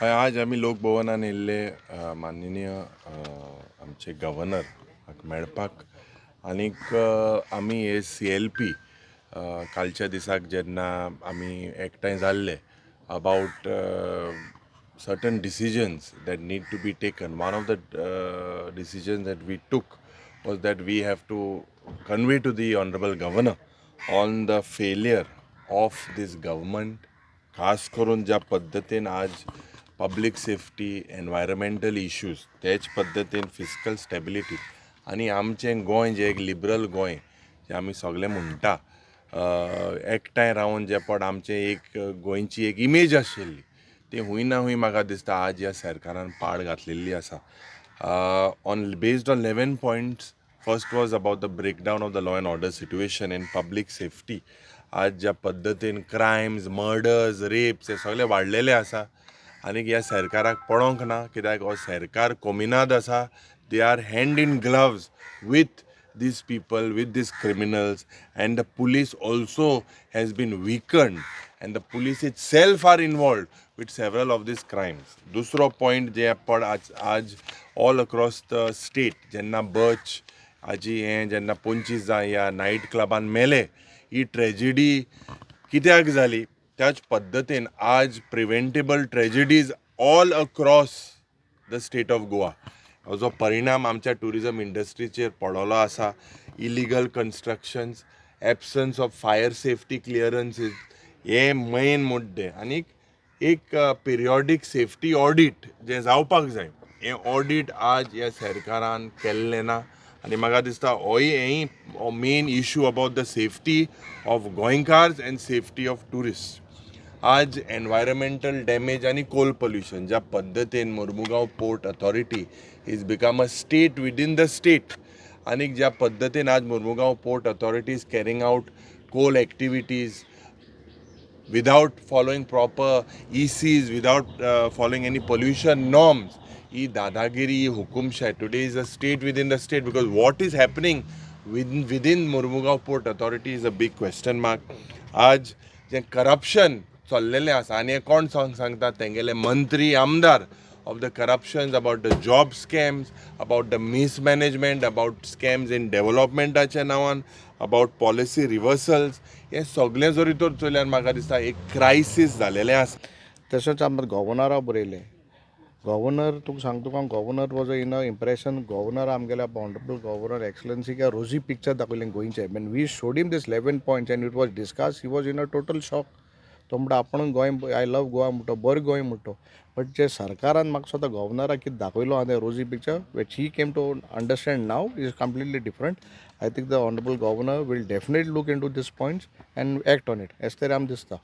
हय, आज आमी लोकभवनान येयल्ले माननीय आमचे गव्हर्नर मेळपाक आनीक आमी हे सीएलपी कालच्या दिसाक जेन्ना आमी एकठांय जाल्ले about certain decisions that need to be taken. One of the decisions that we took was that we have to convey to the Honorable Governor on the failure of this government, खास करून ज्या पद्दतीन आज public safety, environmental issues, तेच पद्दतीन fiscal stability आनी आमचें गोंय जें एक लिबरल गोंय जें आमी सगळे म्हणटा, एकठांय रावन जे पट आमचें एक गोंयची एक इमेज आशिल्ली, ती हूंय ना हूंय म्हाका दिसता आज ह्या सरकारान पाड घातलेली आसा. On based on 11 points, first was about the breakdown of the law and order situation and public safety. आज ज्या पद्दतीन क्रायम्स, मर्डर्स, रेप्स हे सगळे वाडलेले आसा आनी ह्या सरकाराक पडोंक ना, कित्याक हो सरकार कोमिनाद आसा. They are hand in gloves with these people, with these criminals, and the police also has been weakened, and the police itself are involved with several of these crimes. दुसरो पॉयंट जे पड आज ऑल अक्रॉस the state जेन्ना बर्च आजी हें जेन्ना 25 जाण ह्या नायट क्लबान मेले, ही ट्रेजिडी कित्याक जाली? त्याच पद्दतीन आज preventable tragedies all across the state of Goa, जो परिणाम आमच्या ट्युरिजम इंडस्ट्रीचेर पडलेलो आसा. Illegal constructions, absence of fire safety clearances हे मेन मुद्दे आनीक एक पिरियोडीक सेफ्टी ऑडीट जें जावपाक जाय, हें ऑडीट आज ह्या सरकारान केल्लें ना. आनी म्हाका दिसता होय हेंय main issue about the safety of गोंयकार्स and safety of tourist. आज एनवायरमेंटल डॅमेज आनी कोल पोल्युशन, ज्या पद्दतीन Mormugao port authority is become a state within the state आनी ज्या पद्दतीन आज Mormugao port authority is carrying out coal activities without following proper ECs, without following any pollution norms, ही दादागिरी, ही हुकुमशाय. Today is a state within the state, because what is happening within Mormugao Port Authority is a big question mark. आज जें corruption चल्लेलें आसा आनी हें कोण सांगता? तेंगेले मंत्री, आमदार, of the corruptions, about the job scams, about the mismanagement, about scams in डेव्हलपमेंटाच्या नांवान, अबाउट पॉलिसी रिवर्सल्स. हें सगळें जरी तर चोयल्यार म्हाका दिसता एक क्रायसीस जालेलें आसा. तशेंच आमकां गव्हर्नरा बरयलें. गव्हर्नर तुका सांगता तुका, governor was in a impression. Governor आमगेल्या ऑनरेबल गव्हर्नर एक्सलन्सीक रोजी पिक्चर दाखयलें गोंयचें. When we showed him this 11 points and it was discuss, he was in a total shock. तो म्हणटा आपण गोंय, I love Goa म्हणटा, बरें गोंय म्हणटा, बट जे सरकारान म्हाका स्वता गव्हर्नराक कितें दाखयलो आहा तें rosy picture, which he came to understand now is completely different. I think the honourable governor will definitely look into this points and act on it, अशें तरी आमकां दिसता.